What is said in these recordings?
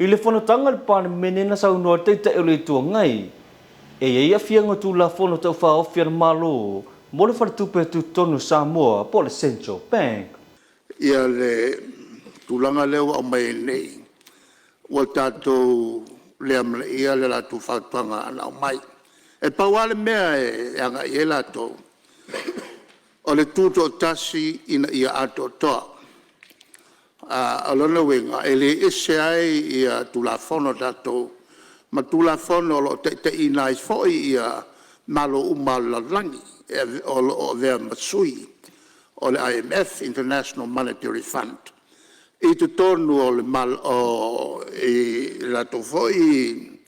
I le fonotaga a le Palemene na saunoa le Taitai o le Itu Agai, e i ai aafiaga o Tulafono Tau Faaofi a le Malo mo le Faletupe Tutotonu o Samoa po o le Central Bank. Ia le tulaga lea ua aumai ai nei, ua tatou le amanaia le latou fautuaga na aumai. E pau lava le mea e agai i ai latou, o le tutoatasi ina ia atoatoa. O lona uiga e le ese ai Tulafono a tatou ma Tulafono o lo o taitaiina ai foi Malo uma lava o le lalolagi o lo o avea ma sui o le IMF, International Monetary Fund i totonu o le latou foi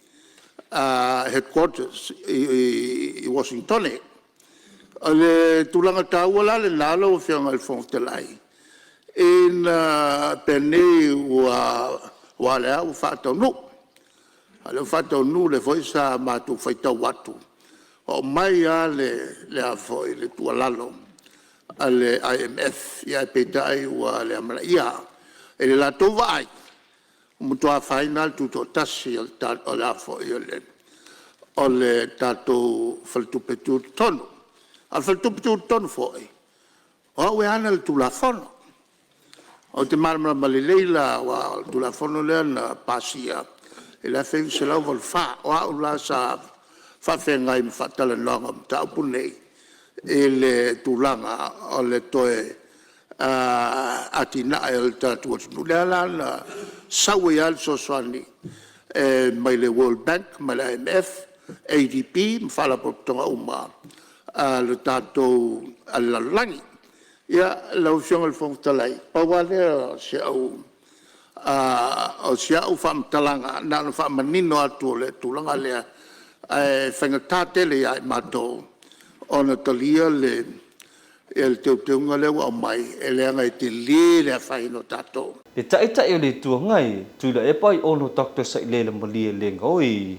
Headquarters i Uasinitone. O le tulaga taua la lena lau Afioga i le Fofoga Fetalai, ina penei aua o lea lava ua faataunuu, o lea ua faataunuu lea foi sa matou faitau atu o aumai lava le tuualalo a le IMF, ae peitai ua le amanaia. I le latou vaai, ua matua afaina lava le tutoatasi o le tatou Faletupe Tutotonu. A o le Faletupe Tutotonu foi, o au e ana le Tulafono. Ou te malamalama lelei la aua o le Tulafono lea na pasia i le 1984. O au la sa faafeagai ma faatalanoaga o mataupu nei i le tulaga o le toe atinae o le tatou atunuu, lea la na sau ai lava le fesoasoani mai le World Bank ma le IMF, ADB ma Faalapotopotoga uma a le tatou lalolagi. Ia, lau Afioga i le Fofoga Fetalai, pau lava lea o si au faamatalaga na ona faamanino atu o le tulaga lea, ae faigata tele ia i matou ona talia le teuteuga lea ua aumai, e leaga e tele le afaina o tatou. Le Taitai o le Itu Agai, Tuilaepa Aiono Dr. Sailele Malielegaoi.